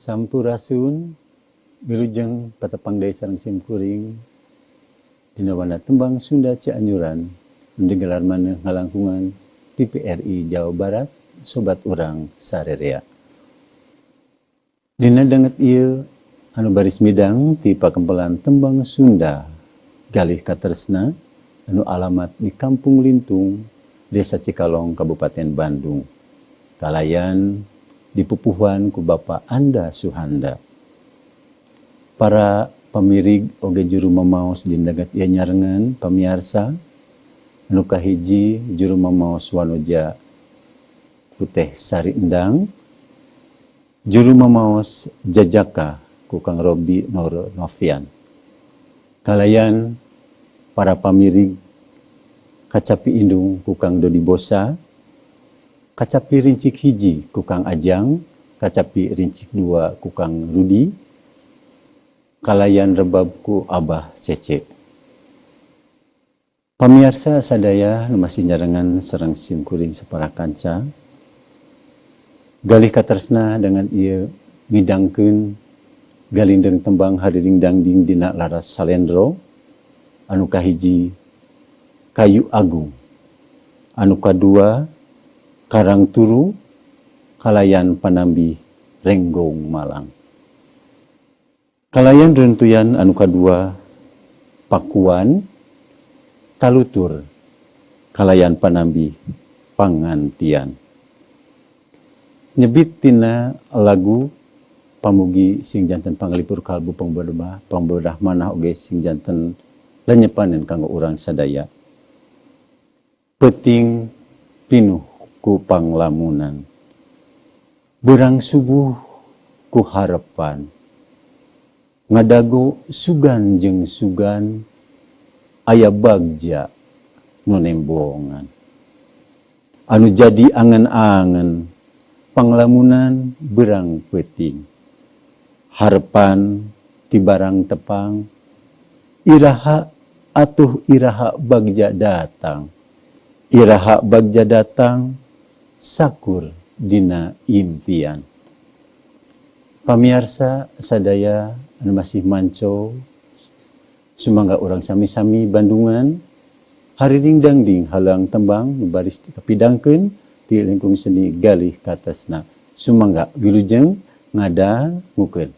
Sampurasun, wilujeng patepang deui sareng simkuring dina wana tembang Sunda Cianjuran nu digelar maneh ngalangkungan TVRI Jawa Barat, sobat urang sarerea. Dina danget ieu anu baris midang ti pakempelan tembang Sunda Galih Katresna anu alamat di Kampung Lintung, Desa Cikalong, Kabupaten Bandung. Kalayan dipupuhuan ku Bapak Anda Suhanda. Para pamirig oge juru mamaos dina danget ieu nyarengan pamiarsa, anu kahiji juru mamaos wanoja ku Teh Sari Endang, juru mamaos jajaka ku Kang Robi Nur Novian. Kalayan para pamirig kacapi indung ku Kang Dodi Bosa, kacapi rincik hiji ku Kang Ajang, kacapi rincik dua ku Kang Rudi, kalayan rebab ku Abah Cece. Pamiarsa sadaya nu masih nyarengan sareng simkuring sapara kanca, Galih Katresna danget ieu midangkeun galindeng tembang hariring dangding dina laras salendro, anu kahiji Kayu Agung, anu kadua Karang Turu kalayan panambi Renggong Malang. Kalayan runtuyan anu kadua Pakuan Talutur kalayan panambi Pangantian. Nyebit tina lagu, pamugi sing janten panglipur kalbu, pangbodah pangbodah manah oge sing janten lenyepanen kanggo urang sadaya. Peuting pinuh ku panglamunan, beurang subuh ku harepan, ngadago sugan jeung sugan, aya bagja nu nembongan, anu jadi angen-angen panglamunan beurang peuting, harepan ti barang tepang, iraha atuh iraha bagja datang, iraha bagja datang, sakur dina impian. Pamiarsa sadaya anu masih manco, sumangga urang sami-sami bandungan hariring dangding halang tembang nu baris kapidangkeun ti lingkung seni Galih Katresna. Sumangga, wilujeng ngadangukeun.